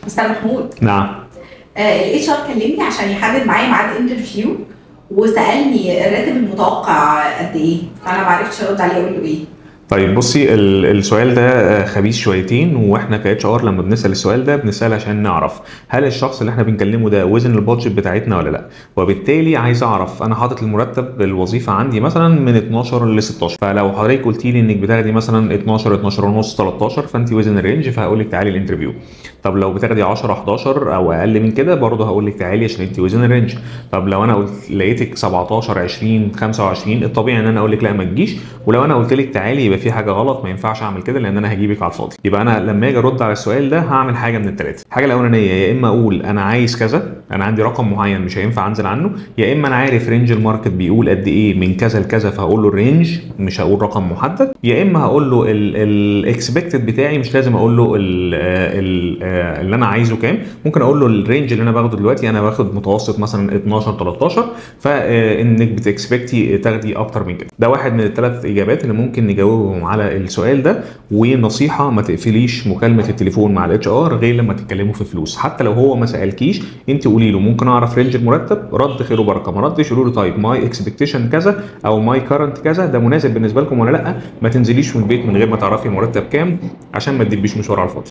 مستر محمود. نعم. ال HR كلمني عشان يحدد معايا ميعاد interview، وسالني الراتب المتوقع قد ايه، فانا ما عرفتش ارد عليه اقول له ايه. طيب بصي، السؤال ده خبيث شويتين، واحنا ك HR لما بنسال السؤال ده بنسال عشان نعرف هل الشخص اللي احنا بنكلمه ده within ال budget بتاعتنا ولا لا. وبالتالي عايز اعرف، انا حاطط المرتب الوظيفة عندي مثلا من 12 ل 16، فلو حضرتك قلتي لي انك بتاخدي مثلا 12، 12 ونص، 13، فانت within ال range، فهقول لك تعالي ال interview. طب لو بتاخدي 10، 11 او اقل من كده، برضه هقول لك تعالي عشان انت within ال range. طب لو انا قلت لقيتك 17، 20، 25، الطبيعي ان انا اقول لك لا ما تجيش، ولو انا قلت لك تعالي يبقى في حاجة غلط، ما ينفعش اعمل كده لان انا هجيبك على الفاضي. يبقى انا لما اجي ارد على السؤال ده هعمل حاجة من الثلاثة. الحاجة الاولانية، يا اما اقول انا عايز كذا، انا عندي رقم معين مش هينفع انزل عنه، يا اما انا عارف range ال market بيقول قد ايه من كذا لكذا فهقول له ال range، مش هقول رقم محدد، يا اما هقول له ال expected بتاعي، مش لازم اقول له ال اللي انا عايزه كام، ممكن اقول له ال range اللي انا باخده دلوقتي، انا باخد متوسط مثلا 12، 13، فانك بت expect ي تاخدي اكتر من كده. ده واحد من الثلاث اجابات اللي ممكن نجاوبهم على السؤال ده. ونصيحة، ما تقفليش مكالمة التليفون مع ال HR غير لما تتكلموا في فلوس، حتى لو هو ما سالكيش انت قولي له ممكن اعرف range المرتب، رد خير وبركه، ما ردش قولوا له طيب my expectation كذا او my current كذا، ده مناسب بالنسبة لكم ولا لا؟ ما تنزليش من البيت من غير ما تعرفي المرتب كام عشان ما تدبيش مشوار على الفاضي.